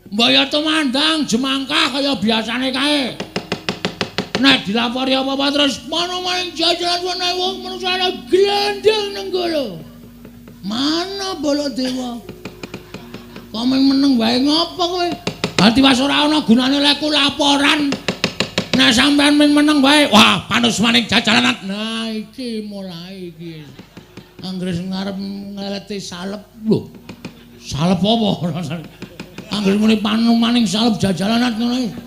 Mbok ya tumandang jemangkah kaya biasane kae. Nek dilapori apa-apa terus mana maning jajalan ana wong manusa glendeng nenggala. Mana Baladewa? Kok meneng wae ngopo kowe? Ati was ora ana gunane lek laporan. Nek sampean ming meneng wae, wah panus maning jajalan. Nah iki mulai iki. Anggere ngarep ngeleti salep lho. Salep apa? Anggere muni panu maning salep jajalanan ngono iki.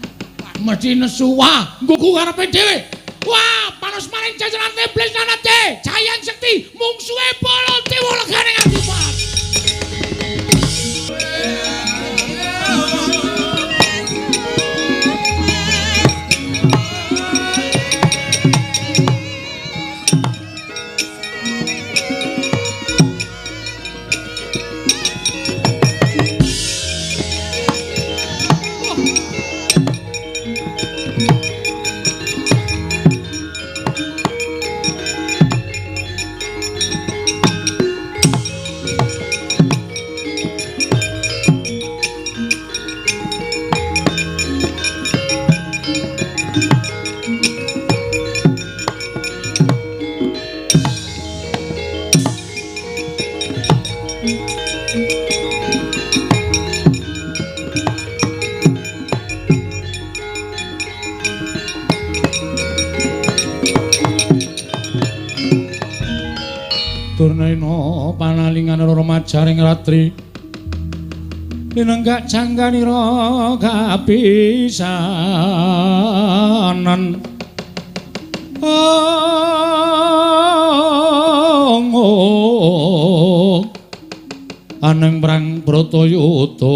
Mesti nesu wah, nggugu karepe dhewe. Wah, panus maning jajalan iblis lanate. Jayang Sekti mungsuhe Baladewa legane nganti. Durnaina panalingan remajaring ratri linenggak jangganira kapisanan. Aneng perang Bratayuda.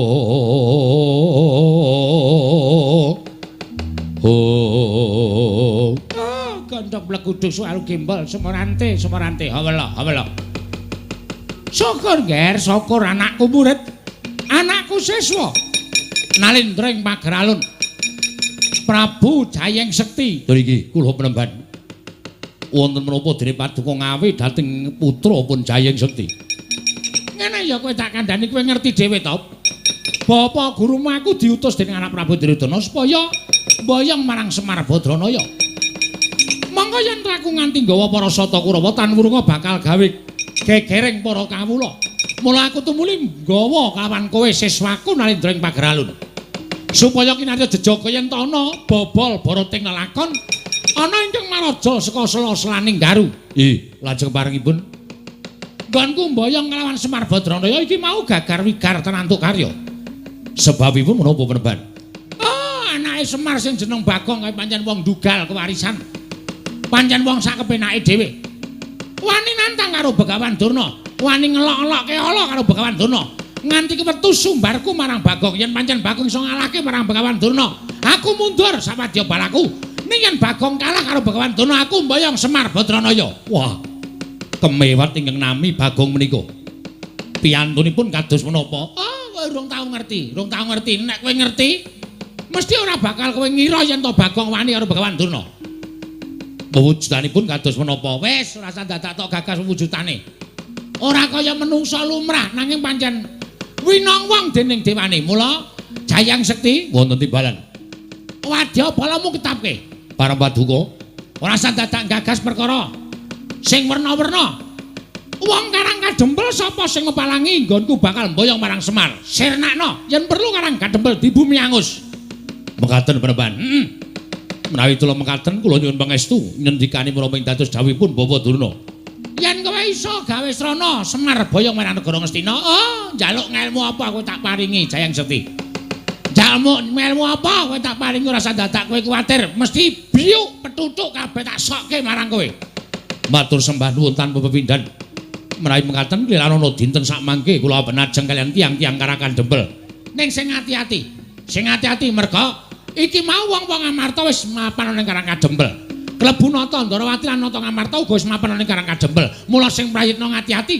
Oh, gandhok bleguduk suaru gembol semorante semorante hawela hawela. Syukur ger, syukur anakku murid, anakku siswa nalindra ing pageralun Prabu Jayeng Sekti. Lho iki kula penemban wonten menapa dene paduka ngawe dhateng putra pun Jayeng Sekti. Ngene ya kowe tak kandhani kowe ngerti dhewe to. Bapak gurumu aku diutus dening anak Prabu Duryudana supaya mboyong marang Semar Badranaya. Monggo yen aku nganti nggawa para sata Kurawa tan wurunga bakal gawe gegereng para kawula. Mula aku tumuli nggawa kawan kowe siswaku nalindra ing pageralun. Supaya kinarya jejaga yen ta ana bobol barating lelakon ana ingkang maraja saka sela-selaning garu. Ih, lajeng parengipun nggonku mboyong kalawan Semar Badranaya iki mau gagar wigar tenantuk karya. Sebabipun menapa penemban? Oh, anake Semar sing jeneng Bagong kae pancen wong ndugal kewarisan. Pancen wong sak kepenake dhewe. Wani nantang karo Begawan Durna, wani ngelok-elokke ala karo Begawan Durna. Nganti kewetu sumbarku marang Bagong, yen pancen Bagong iso ngalahke marang Begawan Durna, aku mundur sawadya balaku. Ning yen Bagong kalah karo Begawan Durna, aku mboyong Semar Badranaya. Wah, kemewat ingkang nami Bagong menika. Piyantunipun kados menapa? Oh, kowe urung tau ngerti, urung tau ngerti. Nek kowe ngerti, mesti ora bakal kowe ngira yen to Bagong wani karo Begawan Durna. Wujudanipun kados menapa? Wis ora usah dadak tok gagas wujudane. Ora kaya menungsa lumrah nanging pancen winong wong dening dewane. Mula Jayang Sekti wonten timbalan. Wadya balamu ketapke. Para paduka, ora usah dadak gagas perkara sing werna-werna. Wong Karang Kadempel sapa sing ngepalangi nggonku bakal mboyong marang Semar. Sirnakno yen perlu Karang Kadempel dibumi angus. Mekaten penemban. Heeh. Menawi kula mekaten kula nyuwun pangestu ngendikane menapa ing dados dawuhipun Bapak Durna. Yen kowe iso gawe srana Semar boyong marang negara Ngastina, oh njaluk ngelmu apa kowe tak paringi Jayang Sekti. Njaluk ngelmu apa kowe tak paringi ora usah dadak kowe kuwatir, mesti biuk petutuk kabeh tak sokke marang kowe. Matur sembah nuwun tanpa pepindhan. Menawi mekaten klilanana dinten sakmangke kula benajeng kaliyan tiyang-tiyang Karang Kadempel. Ning sing ati-ati, sing ati-ati merga iki mau wong-wong Amarta wis mapan ning Karang Kadempel. Klebu Nata Ndorowati lan Nata Ngamarta uga wis mapan ning Karang Kadempel. Mula sing prayitna ngati-ati.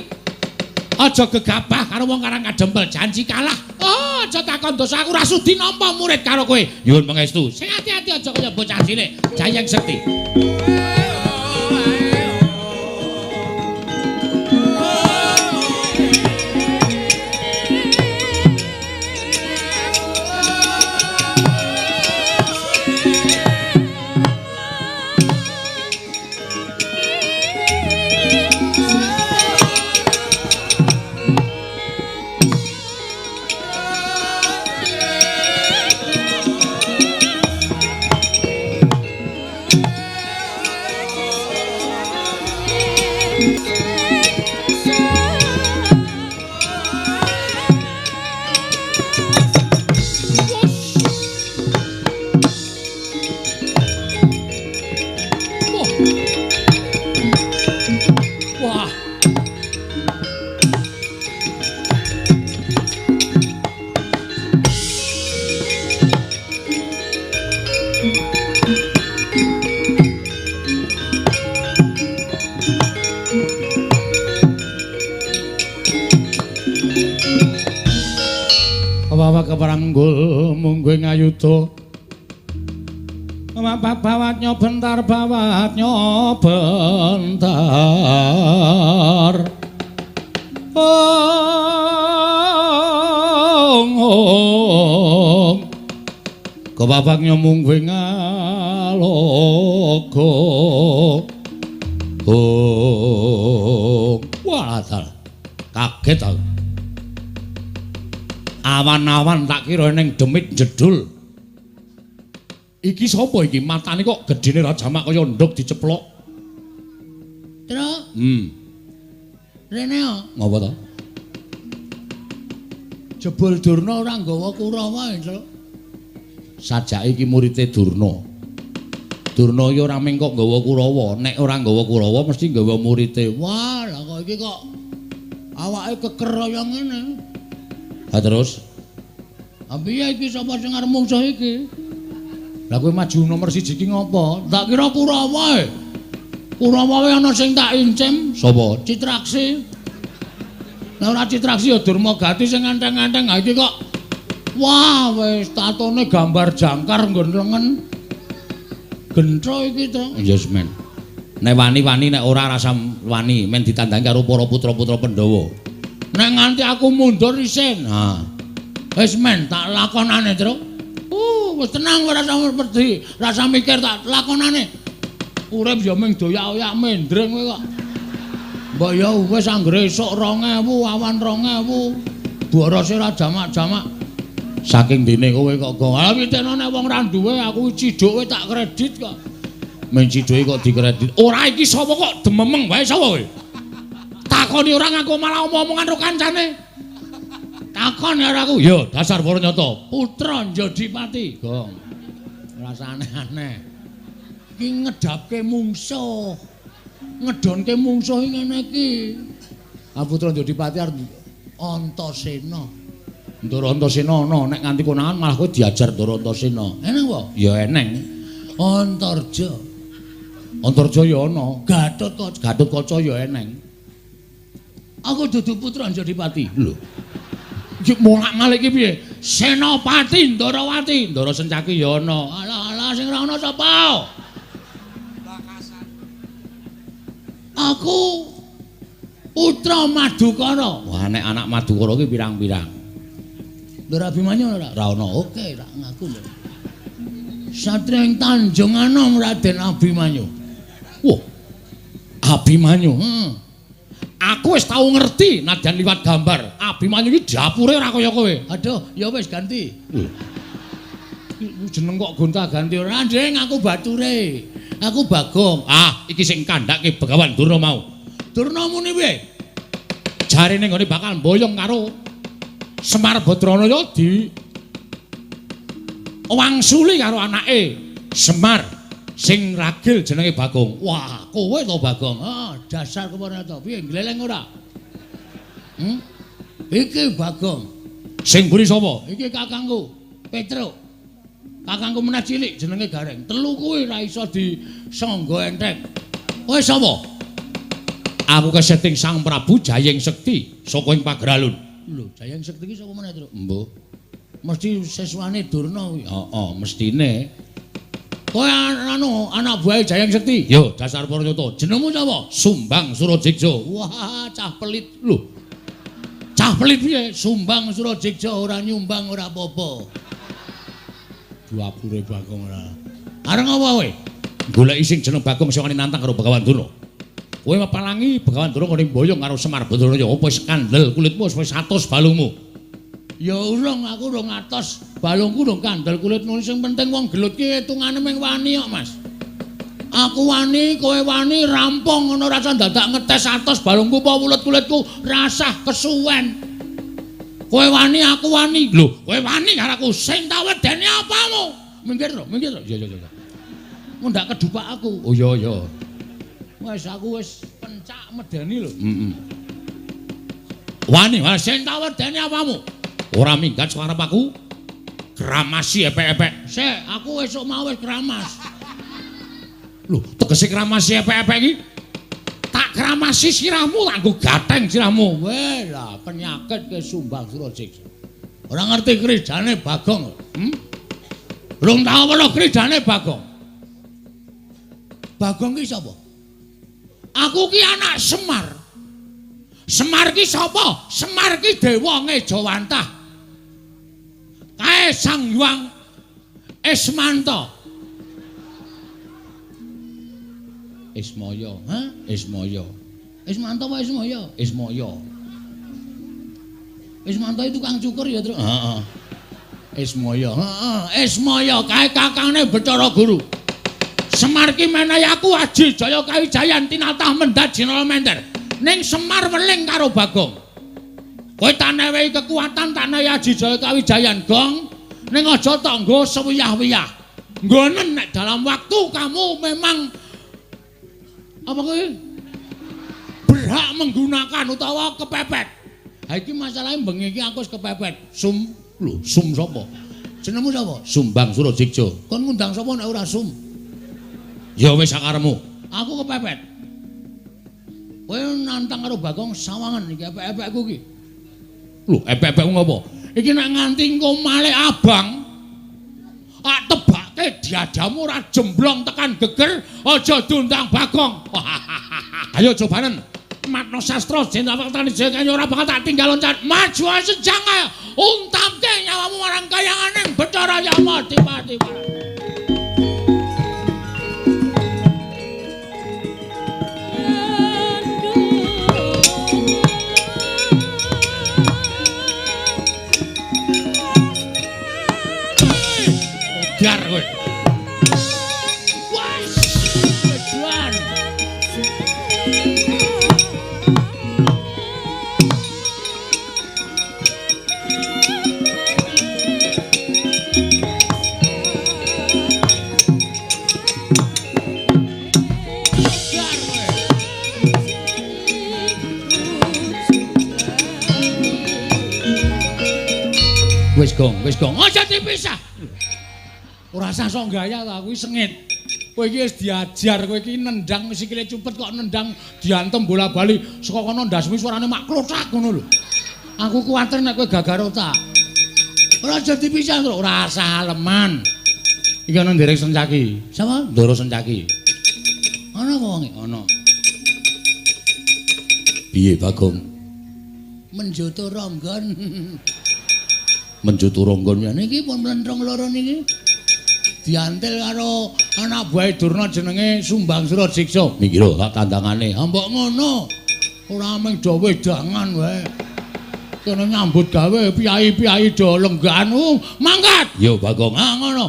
Aja gegabah karo wong Karang Kadempel, janji kalah. Oh, aja takon dosa aku ora sudi nampa murid karo kowe. Nyuwun pangestu. Sing ati-ati aja kaya bocah cilik. Jayeng Sekti. panggul mungguing ayuda. Bawatnya bentar, bawatnya bentar. Ong ong. Kebabaknya mungguing aloga. Oh, wah, kaget aku. Awan-awan tak kira ning demit jedul. Iki sapa iki? Matane kok gedene ra jamak kaya nduk diceplok. Truk. Rene yo. Ngopo to? Jebul Durna ora nggawa Kurawa, Truk. Sajake iki murite Durna. Durna iki ora mung kok nggawa Kurawa, nek ora nggawa Kurawa mesti nggawa murite. Wah, lah kok iki kok awake keker kaya ngene. Ha terus? Ha piye iki sapa sing arep mungsuh iki? Lah kowe maju nomor 1 iki ngopo? Tak kira Kurawa e. Kurawa wae ana sing tak incim. Sapa? Citraksi. Lah ora Citraksi ya Durmagati sing enteng-enteng. Ha iki kok wah wis tatone gambar jangkar nggon lengen. Gentro iki to. Ya semen. Nek wani-wani nek ora rasa wani men ditandangi karo para putra-putra Pandhawa. Nek nganti aku mundur isin. Ha. Wis men tak lakonane, Truk. Wis tenang ora usah wedi, rasa mikir tak lakonane. Urip ya mung doyak-oyak mendreng kowe kok. Mbok ya wis anggere esuk 2000, awan 2000. Borose ora jamak-jamak. Saking dene kowe kok gong. Lah pitene nek wong ra duwe aku ciduk kowe tak kredit kok. Men ciduke kok dikredit. Ora iki sapa kok dememeng wae sapa kowe? Takoni ora ngaku malah omong-omongan karo kancane. Takon karo aku. Ya dasar para nyata. Putra Njodipati, Gong. Rasa aneh-aneh. Iki ngedapke mungsuh. Ngedonke mungsuh ngene iki. Ah Putra Njodipati arep Antasena. Ndara Antasena ana nek nganti konangan malah kowe diajar Ndara Antasena. Eneng apa? Ya eneng. Antarja. Antarja ya ana. Gatotkaca. Gatotkaca ya eneng. Aku dudu Putra Njodipati. Lho. Iki molak-malik iki piye? Senopati Ndarawati, Ndara Sencaki ya ana. Alah alah sing ora ana sapa? Aku putra Madukara. Wah nek anak Madukara ki pirang-pirang. Ndara Abimanyu ora? Ora ana. Oke, tak ngaku lho. Satria ing Tanjung Anom Raden Abimanyu. Wah. Abimanyu. Aku wis tau ngerti nadyan liwat gambar. Abimanyu iki dapure ora kaya kowe. Aduh, ya wis ganti. Lho. Jeneng kok gonta-ganti ora, Ndeng, aku bature. Aku Bagong. Ah, iki sing kandhake Begawan Durna mau. Durna muni piye? Jarene nggone bakal mboyong karo Semar Badranaya di wangsuli karo anake Semar sing ragil jenenge Bagong. Wah, kowe to Bagong. Ah, dasar kepana to. Piye gleleng ora? Iki Bagong. Sing mburi sapa? Iki kakangku, Petruk. Kakangku meneh cilik jenenge Gareng. Telu kuwi ora iso disangga entek. Kowe sapa? Aku keseting Sang Prabu Jayeng Sekti saka ing Pageralun. Lho, Jayeng Sekti iki sapa meneh, Truk? Mbuh. Mesti siswane Durna kuwi. Heeh, mestine. Kowe anu anak buahe Jayeng Sekti? Yo, dasar para nyata. Jenengmu sapa? Sumbang Surajeksa. Wah, cah pelit. Lho. Cah pelit piye? Sumbang Surajeksa ora nyumbang ora apa-apa. Dapure Bagong ora. Arep ngopo kowe? Goleki sing jeneng Bagong sing wani nantang karo Begawan Durna. Kowe mapalangi Begawan Durna ngene mboyong karo Semar Badranaya apa wis kandel kulitmu wis 100 balungmu. Ya urung, aku urung atos, balungku urung kandel kulitmu. Sing penting wong gelut ki hitungane mung wani kok, Mas. Aku wani, kowe wani, rampung ngono rasa dadak ngetes atos balungku apa wulet kulitku rasah kesuwen. Kowe wani, aku wani. Lho, kowe wani karo aku sing tak wedeni apamu? Minggir to, minggir to. Iya, iya, iya. Mundak kedupak aku. Oh iya, iya. Wis aku wis pencak medeni lho. Heeh. Wani, wani sing tak wedeni apamu? Ora minggat suarep aku. Kramasi epek-epek. Sik, aku esuk mau wis kramas. Lho, tegese kramasi epek-epek iki? Tak kramasi sirahmu, tak nggo gatheng sirahmu. Weh lah, penyakit ke Sumbang Surajeksa. Ora ngerti krijane Bagong. Rung tau weruh krijane Bagong. Bagong ki sapa? Aku ki anak Semar. Semar ki sapa? Semar ki dewa ngejawantah. Kae Sang Hyang Ismanta. Ismaya, ha? Ismaya. Ismanta apa Ismaya? Ismaya. Ismanta itu tukang cukur ya, Truk? Heeh. Ismaya, heeh. Ismaya kae kakangne Bathara Guru. Semar ki menehi aku aji jaya kawijayan tinatah mendhat jinala menter. Ning Semar weling karo Bagong. Kowe tak newehi kekuatan, tak newehi aji jaya kawijayan, Gong. Ning aja tok nggo sewiyah-wiyah. Nggonen nek dalam waktu kamu memang apa kuwi? Berhak menggunakan utawa kepepet. Ha iki masalahe bengi iki aku wis kepepet. Sum, lho, Sum sapa? Jenengmu sapa? Sumbang Surajikja. Kon ngundang sapa nek ora Sum? Ya wis sakaremu. Aku kepepet. Kowe nantang karo Bagong sawangan iki epek-epekku iki. Lho, epek-epekmu ngopo? Iki nek nganti engko malih abang, tak tebake diadamu ora jemblong tekan geger, aja diundang Bagong. Ayo cobanen. Matno sastra jeneng wektane jaya ora bakal tak tinggal loncat. Maju sejang ayo untamke nyawamu marang kayanganing Bathara Yama Dipati. Biar kowe. Wes, wedan. Wis gong, wis gong. Aja dipisah. Ora usah sok gaya ta, aku sengit. Kowe iki wis diajar, kowe iki nendang sikile cupet kok nendang diantem bola-bali saka kono ndasmu suarane mak klothak ngono lho. Aku kuwatir nek kowe gagar otak. Ora aja dipisah, ora usah aleman. Iki ana nderek Sencaki. Sapa? Ndoro Sencaki. Ana apa wonge? Ana. Piye Bagong? Menjoto ronggon. Menjoto ronggon niki pun mlentrung loro niki. Diantil karo anak buahe Durna jenenge Sumbang Surajiksa. Niki lho tak tandangane. Ha mbok ngono. Ora mung do wedangan wae. Kene nyambut gawe piyai-piyai do lenggahan. Mangkat. Yo Bagong. Ha ngono.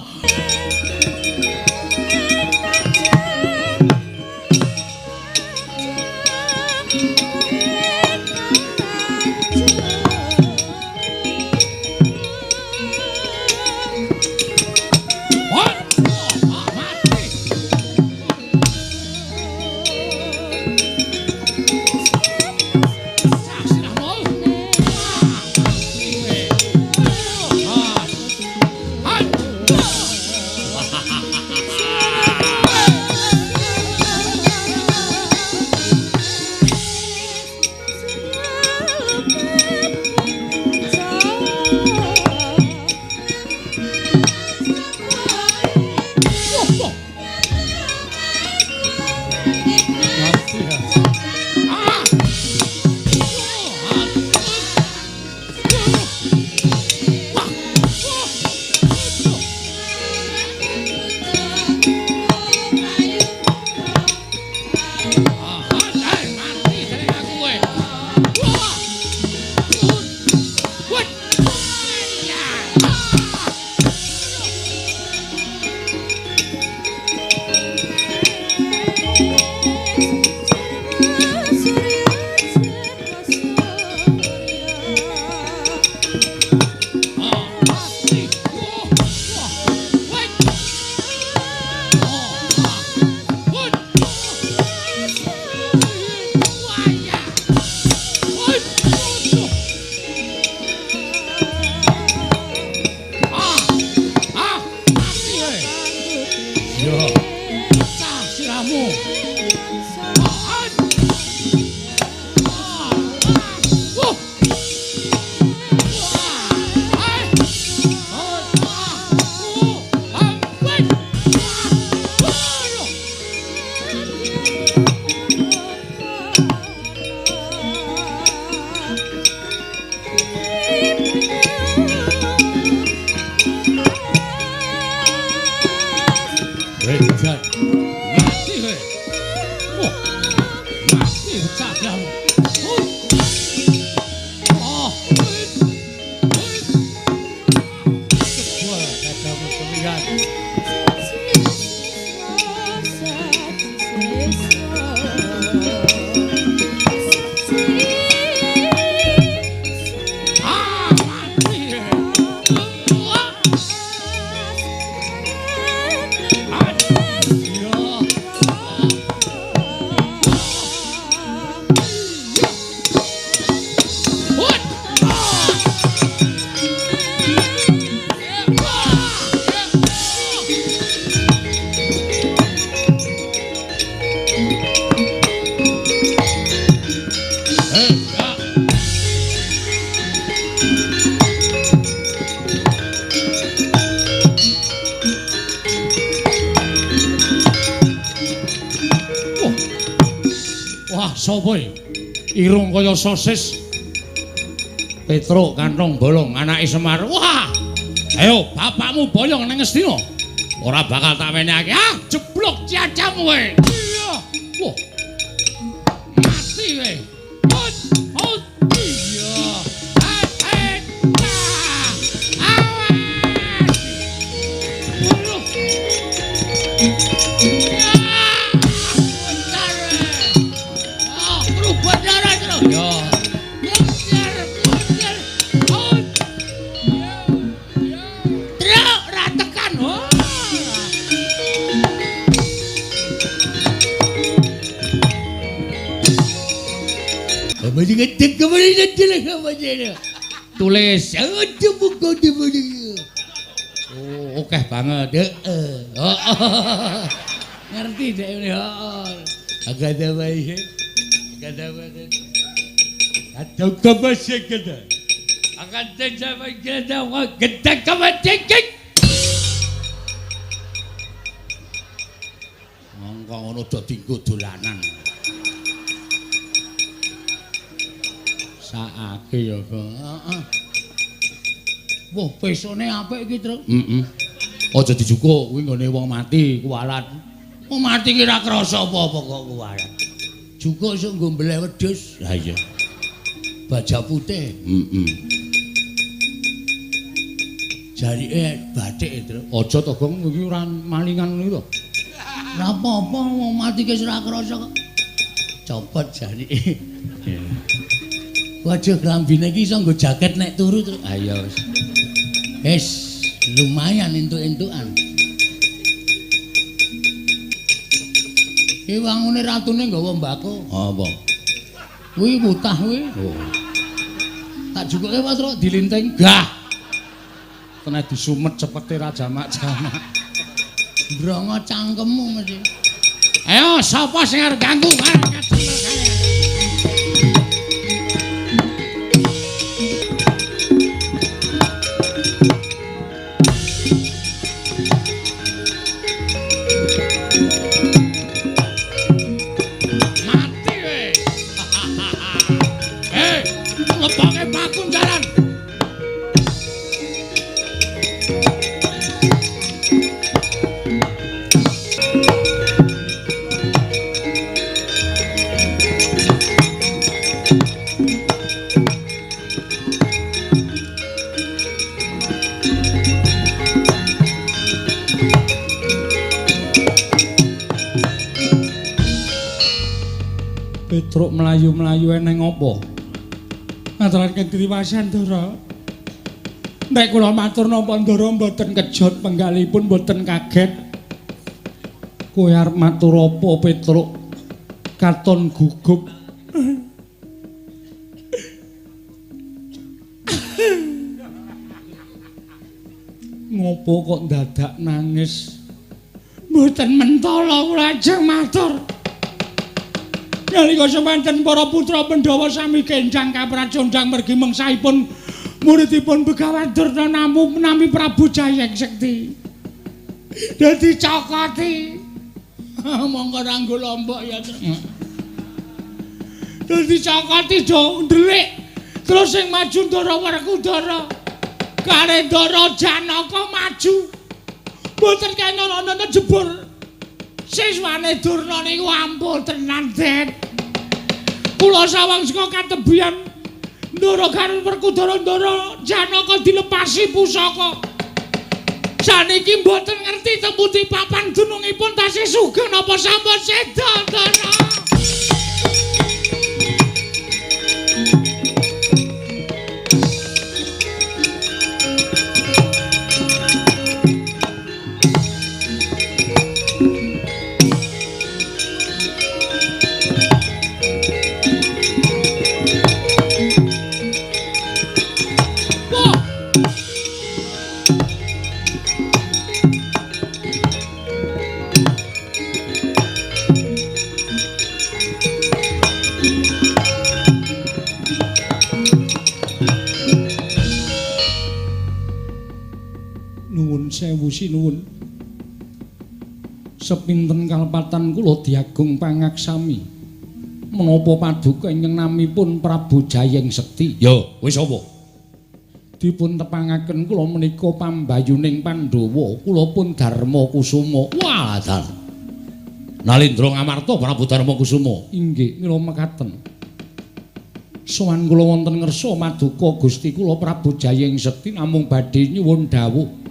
Iya. Ah, mati. Wah, sapa iki? Irung kaya sosis. Petruk kantong bolong anake Semar. Wah. Ayo bapakmu boyong nang Ngastina. Ora bakal tak wenehake. Ah, jeblok cacamu kowe. Iya. Wah. Mati kowe. Hut, hut. Iya. Ah, ah. Awas. Buruh. Tulis oh, oke banget. Heeh. Ngerti dek ini. Heeh. Agak bae. Agak bae. Atau kebasek kita. Akan terjadi kita kita kebasek. Monggo ngono do dinggo dolanan. Saake ya, heeh. Wah, pesone apik iki, Truk. Heeh. Aja dijukuk kuwi nggone wong mati kuwalat. Wong mati ki ora krasa apa-apa kok kuwalat. Jukuk iso nggo mbeleh wedhus. Lah iya. Baja putih. Heeh. Jarike bathik, Truk. Aja to, Gong, iki ora malingan ngono to. Ora apa-apa wong mati ki ora krasa kok. Copot jarike. Waduh, klambine iki iso nggo jaket nek turu, Truk. Ayo wis. Wis, lumayan entuk-entukan. Iki wangune ratune nggawa mbako. Apa? Kuwi mutah kuwi. Oh. Tak jukuke wae, Truk, dilinting. Gah. Kena disumet cepete ra jamak-jamak. Mbrongo cangkemmu mesti. Ayo, sapa sing arep ganggu? Arep Petruk mlayu-mlayu eneng apa? Ngaturaken kriwasan, Ndara. Nek kula matur napa Ndara mboten kejot penggalipun mboten kaget. Kowe arep matur apa, Petruk? Katon gugup. Ngopo kok dadak nangis? Mboten mentala kula ajeng matur. Nalika semanten para putra Pandhawa sami kenjang kapracondang mergi mengsahipun muridipun Begawan Durna namu nami Prabu Jayengsekti. Dadi cokoti. Monggo ranggo lombok ya. Dadi cokoti do ndelik. Terus sing maju Ndara Werkudara. Kare Ndara Janaka maju. Mboten kena ana jebur. Siswane Durna niku ampun tenan, Det. Kula sawang saka katebian Ndara karo Werkudara Ndara Janaka dilepasi pusaka. Saniki mboten ngerti teng pundi papan dunungipun tasih sugeng napa sampun seda, Ndara. Sewu sinuwun. Sepinten kalepatan kula diagung pangaksami. Menapa paduka ingkang namipun Prabu Jayeng Sekti? Ya, wis apa? Dipun tepangaken kula menika pambayuning Pandhawa, kula pun Darma Kusuma. Wah, dalah. Nalindra Ngamarta Prabu Darma Kusuma. Inggih, mila mekaten. Sowan kula wonten ngersa maduka Gusti kula Prabu Jayeng Sekti namung badhe nyuwun dawuh.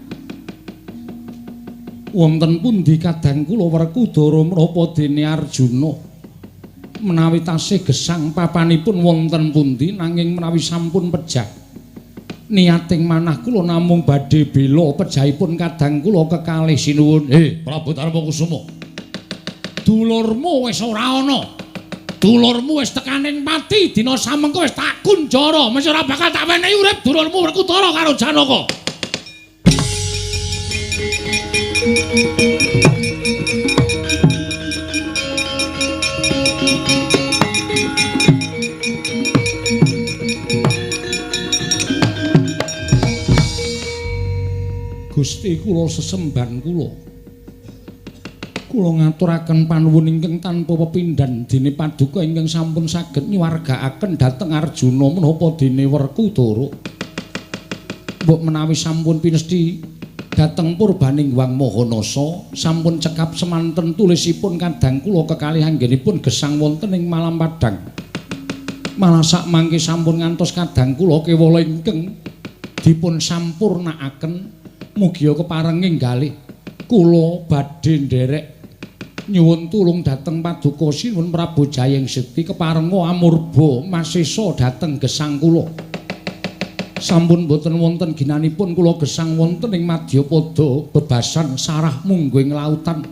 Wonten pundi kadang kula Werkudara menapa dene Arjuna menawi tasih gesang papanipun wonten pundi nanging menawi sampun pejah niating manah kula namung badhe bela pejahipun kadang kula kekalih sinuwun. Prabu Darma Kusuma, dulurmu wis ora ana, dulurmu wis tekaning pati dina samengko wis tak kunjara, mesti ora bakal tak wenehi urip dulurmu Werkudara karo Janaka. Gusti kula sesembahan kula. Kula ngaturaken panuwun ingkang tanpa pepindhan dene paduka ingkang sampun saged nyuwargaaken dhateng Arjuna menapa dene Werkudara. Mbok menawi sampun pinesti dhateng purbaning Hyang Mahanasa sampun cekap semanten tulisipun kadang kula kekalih anggenipun gesang wonten ing Malam Padang. Malah sak mangke sampun ngantos kadang kula kewala ingkang dipun sampurnaaken mugia keparenging galih kula badhe nderek nyuwun tulung dhateng paduka Sinuwun Prabu Jayeng Sekti keparenga amurba masesa dhateng gesang kula. Sampun boten wonten ginanipun kula gesang wonten ing madyapada bebasan sarah mungguing lautan.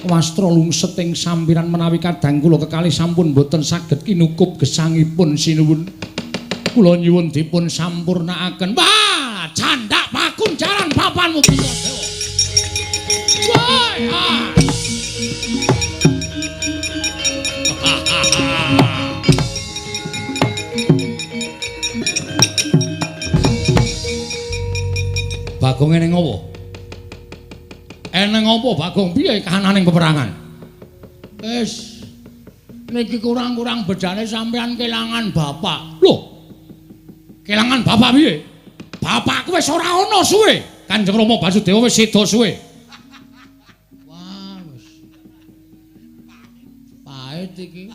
Wastra lungset ing sampiran menawi kadang kula kekalih sampun boten saged kinukup gesangipun sinuwun. Kula nyuwun dipun sampurnaaken. Wah, candak pakunjaran papanmu Puntadewa. Wah. Bagong eneng apa? Eneng apa Bagong? Piye kahananing peperangan? Wis niki kurang-kurang bedane sampean kelangan bapak. Lho. Kelangan bapak piye? Bapakku wis ora ana suwe. Kanjeng Rama Basudewa wis seda suwe. Wah, wis. Pahit iki.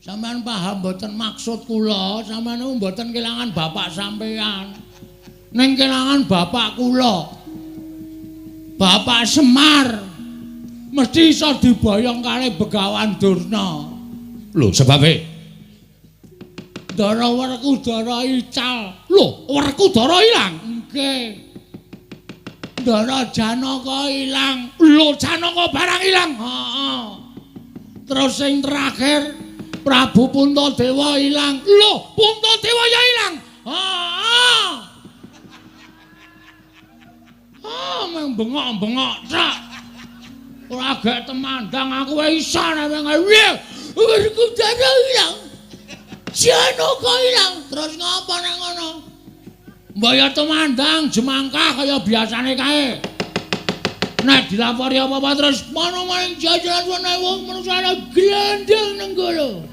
Sampean paham mboten maksud kula? Sampean niku mboten kelangan bapak sampean. Ning kelangan bapak kula. Bapak Semar mesti iso diboyong kali Begawan Durna. Lho, sebabe? Ndara Werkudara ical. Lho, Werkudara ilang? Nggih. Ndara Janaka ilang. Lho, Janaka barang ilang. Heeh. Terus sing terakhir Prabu Puntadewa ilang. Lho, Puntadewa ya ilang. Heeh. Ah, meng bengok-bengok tok. Ora gek temandang aku wae iso nek piye. Werkudara ilang. Janaka ilang. Terus ngapa nek ngono? Mbok ya temandang jemangkah kaya biasane kae. Nek dilapori apa-apa terus mana maning jajaran ana wong manusa glendeng nenggala.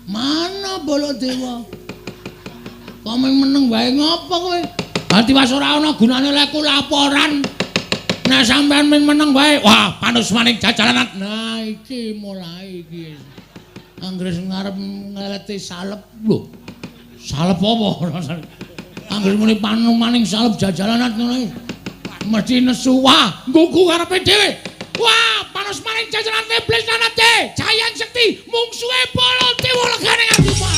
Mana Baladewa? Kok meng meneng wae ngapa kowe? Dadi wis ora ana gunane lek laporan. Nek sampean ming meneng wae, wah panus maning jajaran. Nah iki mulai iki. Anggere ngarep ngeleti salep lho. Salep apa? Angger muni panumaning salep jajalan ngono iki. Mesti nesu. Wah, nggugu karepe dhewe. Wah, panos maning jajalan iblis lanate, Jayang Sekti, mungsuhe Baladewa legane ngati.